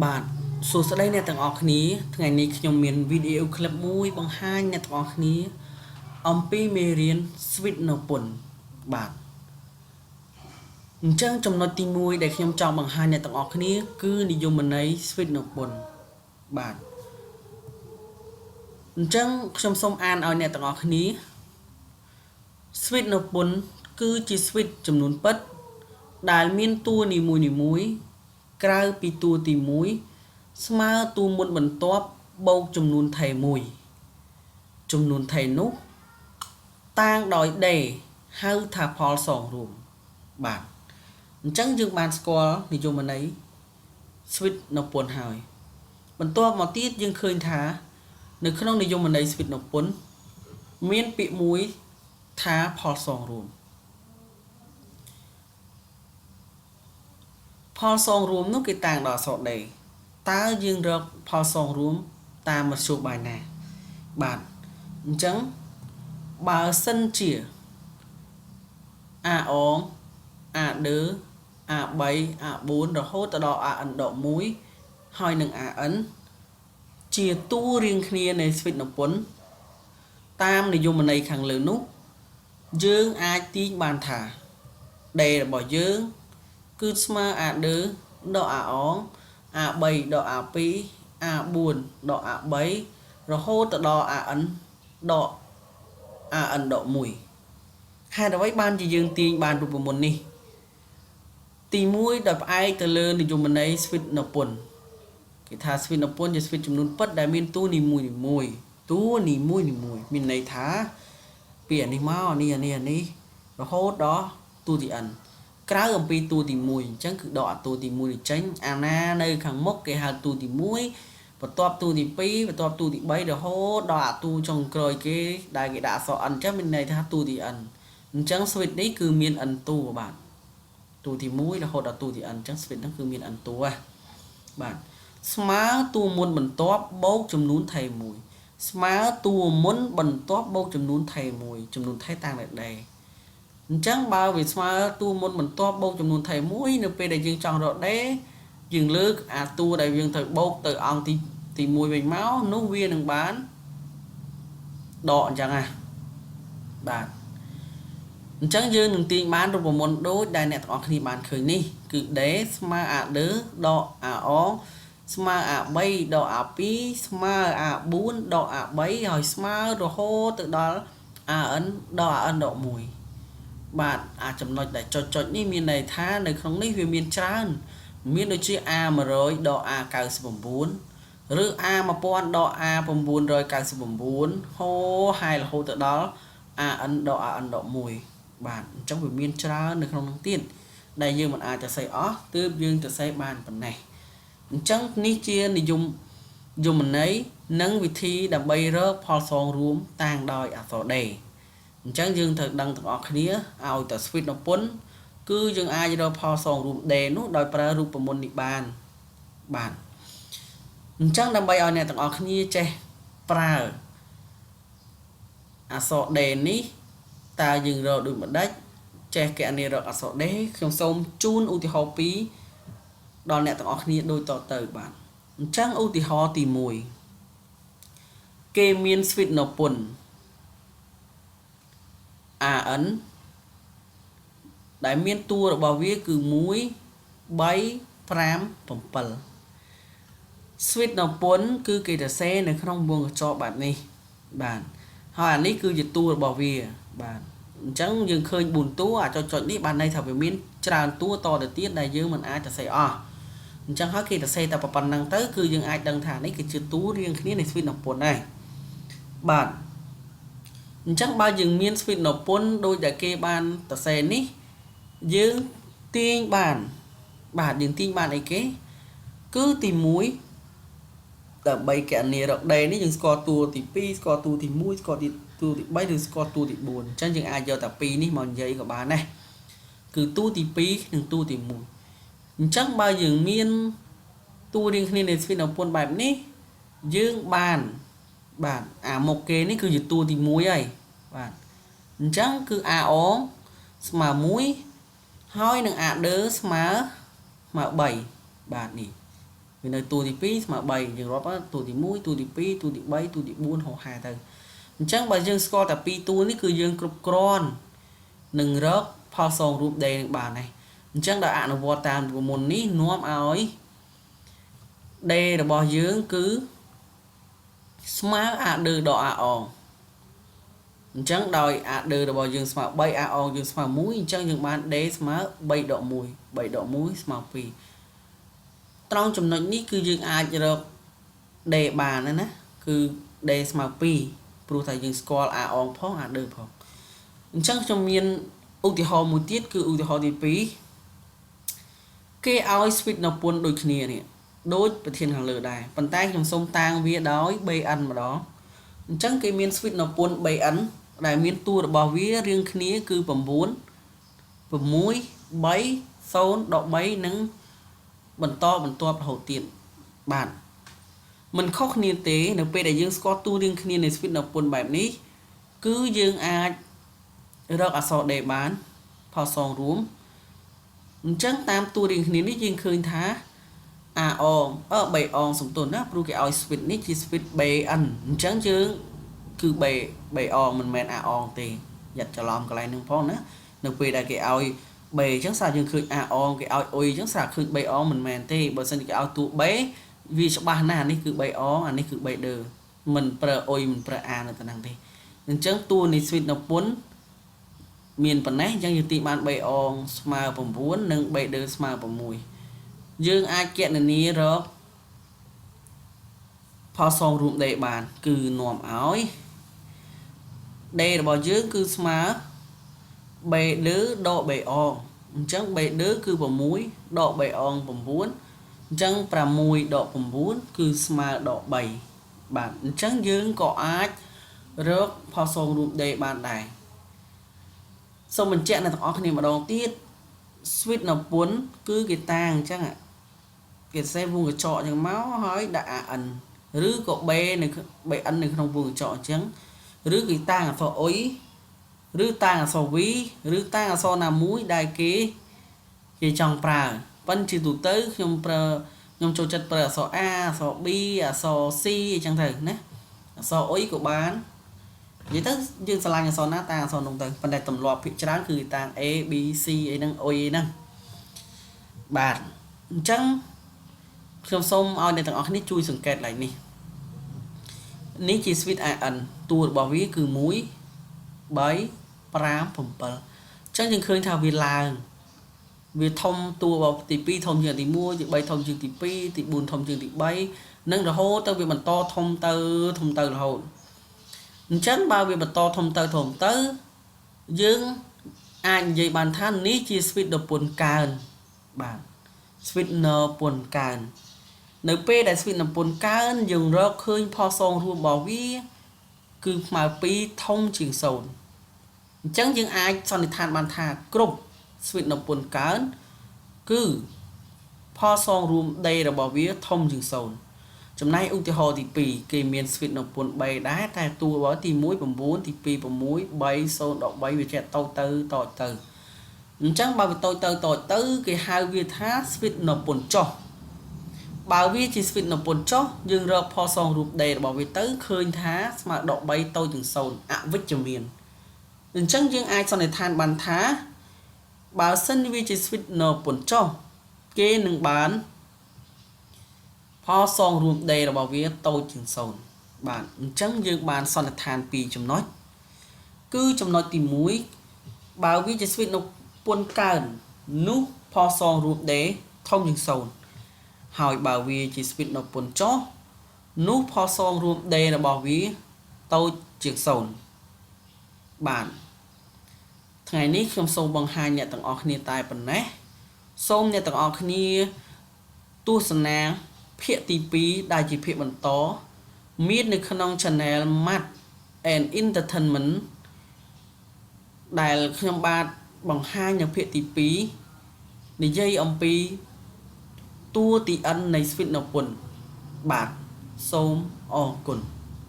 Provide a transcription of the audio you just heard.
បាទសួស្តីអ្នកទាំងអស់គ្នាថ្ងៃនេះខ្ញុំមានវីដេអូឃ្លីបមួយបង្ហាញអ្នកទាំងអស់គ្នាអំពីមេរៀនស្វីតនៅពុនបាទអញ្ចឹងចំណុចទី1ដែលខ្ញុំចង់បង្ហាញអ្នកទាំងអស់គ្នាគឺនិយមន័យស្វីតនៅពុនបាទអញ្ចឹងខ្ញុំសូមអានឲ្យអ្នកទាំងអស់គ្នាស្វីតនៅពុនគឺជាស្វីតចំនួនពិតដែលមានតួនីមួយៗក្រៅពីតួទី1ស្មើតួមុនបន្ទាប់បូកចំនួនថេ1ចំនួនថេនោះតាងដោយ D ហៅថាផលសងរួមបាទអញ្ចឹងយើងបានស្គាល់និយមន័យស្វីតនៅពុនហើយបន្ទាប់មកទៀតយើងឃើញថានៅក្នុងនិយមន័យស្វីតនៅពុនមានពាក្យមួយថាផលសងរួមផលសងរួមនោះគេតាងដោយអក្សរ D តើយើងរកផលសងរួមតាមមធ្យោបាយណាបាទអញ្ចឹងបើសិនជា A អង A2 A3 A4 រហូតទៅដល់ AN ដក1ហើយនឹង AN ជាតួរៀងគ្នានៃស្វីតនពន្ធតាមនិយមន័យខាងលើនោះយើងអាចទាញបានថា D របស់យើងគឺស្មើ A2 ដក A អង A3 ដក A2 A4 ដក A3 រហូតទៅដល់ AN ដក AN ដក1ហេតុអ្វីបានជាយើងទាញបានរូបមន្តនេះទី1ដោយផ្អែកទៅលើនិយមន័យស្វីតនពន្ធគេថាស្វីតនពន្ធជាស្វីតចំនួនពិតដែលមានតួនីមួយៗតួនីមួយៗមានន័យថាពីអានេះមកអានេះអានេះអានេះរហូតដល់តួទី n ក្រៅអំពីតួទី1អញ្ចឹងគឺដកអាតួទី1នេះចេញអាណានៅខាងមុខគេហៅតួទី1បន្ទាប់តួទី2បន្ទាប់តួទី3រហូតដល់អាតួចុងក្រោយគេដែលគេដាក់អក្សរ n អញ្ចឹងមានន័យថាតួទី n អញ្ចឹងស្វីតនេះគឺមាន n តួបាទតួទី1រហូតដល់តួទី n អញ្ចឹងស្វីតហ្នឹងគឺមាន n តួបាទស្មើតួមុនបន្ទាប់បូកចំនួនថេ1ស្មើតួមុនបន្ទាប់បូកចំនួនថេ1ចំនួនថេតាំងតែ D អញ្ចឹងបើវាស្មើតួមុនបន្ទាប់បូកចំនួនថេ1នៅពេលដែលយើងចង់រក D យើងលើកអាតួដែលយើងត្រូវបូកទៅអង្គទី1វិញមកនោះវានឹងបានដកអញ្ចឹងណាបាទអញ្ចឹងយើងនឹងទាញបានរូបមន្តដូចដែលអ្នកទាំងអស់គ្នាបានឃើញនេះគឺ D ស្មើ A2 ដក A អស្មើ A3 ដក A2 ស្មើ A4 ដក A3 ហើយស្មើរហូតទៅដល់ AN ដក AN ដក1បាទអាចំណុចដែលចុចចុចនេះមានន័យថានៅក្នុងនេះវាមានច្រើនមានដូចជា A100 ដក A99 ឬ A1000 ដក A999 ហូហើយរហូតទៅដល់ AN ដក AN ដក1បាទអញ្ចឹងវាមានច្រើននៅក្នុងនោះទៀតដែលយើងមិនអាចទៅសេអស់ទើបយើងទៅសេបានប៉ុណ្ណេះអញ្ចឹងនេះជានិយមយមន័យនិងវិធីដើម្បីរកផលសងរួមតាងដោយអក្សរ D អញ្ចឹងយើងត្រូវដឹងទាំងអស់គ្នាឲ្យតែស្វីតនពន្ធគឺយើងអាចរកផលសងរួម D នោះដោយប្រើរូបមន្តនេះបានបាទអញ្ចឹងដើម្បីឲ្យអ្នកទាំងអស់គ្នាចេះប្រើអក្សរ D នេះតើយើងរកដូចម្ដេចចេះកណនីរកអក្សរ D ខ្ញុំសូមជូនឧទាហរណ៍2ដល់អ្នកទាំងអស់គ្នាដូចតទៅបាទអញ្ចឹងឧទាហរណ៍ទី1គេមានស្វីតនពន្ធ AN ដែលមានតួរបស់វាគឺ1 3 5 7ស្វីតនពន្ធគឺគេទៅសេនៅក្នុងវងកញ្ចក់បែបនេះបាទហើយអានេះគឺជាតួរបស់វាបាទអញ្ចឹងយើងឃើញ4តួអាចុចៗនេះបានន័យថាវាមានច្រើនតួតទៅទៀតដែលយើងមិនអាចទៅសេអស់អញ្ចឹងហើយគេទៅសេតែប៉ុណ្្នឹងទៅគឺយើងអាចដឹងថានេះគឺជាតួរៀងគ្នានៃស្វីតនពន្ធដែរបាទអញ្ចឹងបើយើងមានស្វីតនពន្ធដោយដែលគេបានទៅសេនេះយើងទាញបានបាទយើងទាញបានអីគេគឺទី1ដើម្បីកណនីរក D នេះយើងស្គាល់តួទី2ស្គាល់តួទី1ស្គាល់ទីតួទី3ឬស្គាល់តួទី4អញ្ចឹងយើងអាចយកតែ2នេះមកនិយាយក៏បានដែរគឺតួទី2និងតួទី1អញ្ចឹងបើយើងមានតួរៀងគ្នានៃស្វីតនពន្ធបែបនេះយើងបានបាទអាមុខគេនេះគឺជាតួទី1ហើយបាទអញ្ចឹងគឺ A អងស្មើ1ហើយនឹង A2 ស្មើ3បាទនេះ វានៅតួទី2ស្មើ3យើងរាប់តួទី1តួទី2តួទី3តួទី4ហោហែទៅអញ្ចឹងបើយើងស្គាល់តែ2តួនេះគឺយើងគ្រប់គ្រាន់នឹងរកផលសងរូប D នឹងបានហើយអញ្ចឹងដោយអនុវត្តតាមរូបមន្តនេះនាំឲ្យ D របស់យើងគឺស្មើ A2 ដក A អងអញ្ចឹងដោយ A2 របស់យើងស្មើ3 A អងយើងស្មើ1អញ្ចឹងយើងបាន D ស្មើ3ដក1 3ដក1ស្មើ2ត្រង់ចំណុចនេះគឺយើងអាចរក D បានណាគឺ D ស្មើ2ព្រោះតែយើងស្គាល់ A អងផង A2 ផងអញ្ចឹងខ្ញុំមានឧទាហរណ៍មួយទៀតគឺឧទាហរណ៍ទី2គេឲ្យ switch នៅពុនដូចគ្នានេះដូចប្រធានខាងលើដែរប៉ុន្តែខ្ញុំសូមតាំងវាដោយ BN ម្ដងអញ្ចឹងគេមាន switch នៅពុន BN ដែលមានតួរបស់វារៀងគ្នាគឺ9 6 3 0ដក3និងបន្តបន្ទាប់រហូតទៀតបាទមិនខុសគ្នាទេនៅពេលដែលយើងស្គាល់តួរៀងគ្នានៃ switch នៅពុនបែបនេះគឺយើងអាចរកអក្សរ D បានផលសងរួមអញ្ចឹងតាមតួរៀងគ្នានេះយើងឃើញថា A អងអឺ B អងសំទុនណាព្រោះគេឲ្យ switch នេះជា switch BN អញ្ចឹងយើងគឺ B B អងមិនមែន A អងទេយ៉ាត់ច្រឡំកន្លែងហ្នឹងផងណានៅពេលដែលគេឲ្យ B អញ្ចឹងសារយើងឃើញ A អងគេឲ្យ U អញ្ចឹងសារឃើញ B អងមិនមែនទេបើសិនជាគេឲ្យតួ B វាច្បាស់ណាស់អានេះគឺ B អងអានេះគឺ B ដឺមិនប្រើ U មិនប្រើ A នៅតំណែងទេអញ្ចឹងតួនៃ switch នៅពុនមានប៉ុណ្ណេះអញ្ចឹងយើងទីបាន B អងស្មើ9និង B ដឺស្មើ6យើងអាចគណនារកផលសងរួម D បានគឺនាំឲ្យ D របស់យើងគឺស្មើ B ដឺដក B អងអញ្ចឹង B ដឺគឺ6ដក B អង9អញ្ចឹង6ដក9គឺស្មើដក3បាទអញ្ចឹងយើងក៏អាចរកផលសងរួម D បានដែរសូមបញ្ជាក់អ្នកទាំងអស់គ្នាម្ដងទៀត switch នៅពុនគឺគេតាងអញ្ចឹងគេសេវងកញ្ចក់អញ្ចឹងមកហើយដាក់ AN ឬក៏ B នៅ BN នៅក្នុងវងកញ្ចក់អញ្ចឹងឬគេតាងអក្សរ U ឬតាងអក្សរ V ឬតាងអក្សរណាមួយដែលគេគេចង់ប្រើប៉ិនជាទូទៅខ្ញុំប្រើខ្ញុំចូលចិត្តប្រើអក្សរ A អក្សរ B អក្សរ C អញ្ចឹងទៅណាអក្សរ U ក៏បាននិយាយទៅយើងស្រឡាញ់អក្សរណាតាងអក្សរនោះទៅប៉ុន្តែទម្លាប់ភាគច្រើនគឺតាង A B C អីហ្នឹង U អីហ្នឹងបាទអញ្ចឹងខ្ញុំសូមឲ្យអ្នកទាំងអស់គ្នាជួយសង្កេតឡើងនេះនេះជា switch AN តួរបស់វាគឺ1 3 5 7អញ្ចឹងយើងឃើញថាវាឡើងវាធំតួរបស់ទី2ធំជាងទី1ទី3ធំជាងទី2ទី4ធំជាងទី3និងរហូតទៅវាបន្តធំទៅធំទៅរហូតអញ្ចឹងបើវាបន្តធំទៅធំទៅយើងអាចនិយាយបានថានេះជា switch នពន្ធកើនបាទ switch នពន្ធកើននៅពេលដែល switch នពន្ធកើនយើងរកឃើញផលសងរួមរបស់វាគឺស្មើ2ធំជាង0អញ្ចឹងយើងអាចសន្និដ្ឋានបានថាគ្រប់ switch នពន្ធកើនគឺផលសងរួម D របស់វាធំជាង0ចំណែកឧទាហរណ៍ទី2គេមាន switch នពន្ធ3ដែរតែតួរបស់ទី1 9ទី2 6 3 0ដក3វាចេះតូចទៅតូចទៅអញ្ចឹងបើវាតូចទៅតូចទៅគេហៅវាថា switch នពន្ធចុះបើវាជា switch នពន្ធចុះយើងរកផលសងរូប D របស់វាទៅឃើញថាស្មើដក3តូចជាង0អវិជ្ជមានអញ្ចឹងយើងអាចសន្និដ្ឋានបានថាបើសិនវាជា switch នពន្ធចុះគេនឹងបានផលសងរួម D របស់វាតូចជាង0បាទអញ្ចឹងយើងបានសន្និដ្ឋានពីរចំណុចគឺចំណុចទី1បើវាជា switch នពន្ធកើននោះផលសងរួម D ធំជាង0ហើយបើវាជា switch នពន្ធចុះនោះផលសងរួម D របស់វាតូចជាង0បាទថ្ងៃនេះខ្ញុំសូមបង្ហាញអ្នកទាំងអស់គ្នាតែប៉ុណ្ណេះសូមអ្នកទាំងអស់គ្នាទស្សនាភាគទី2ដែលជាភាគបន្តមាននៅក្នុង Channel Math and Entertainment ដែលខ្ញុំបាទបង្ហាញនៅភាគទី2និយាយអំពីតួទី n នៃ switch នពន្ធបាទសូមអរគុណ។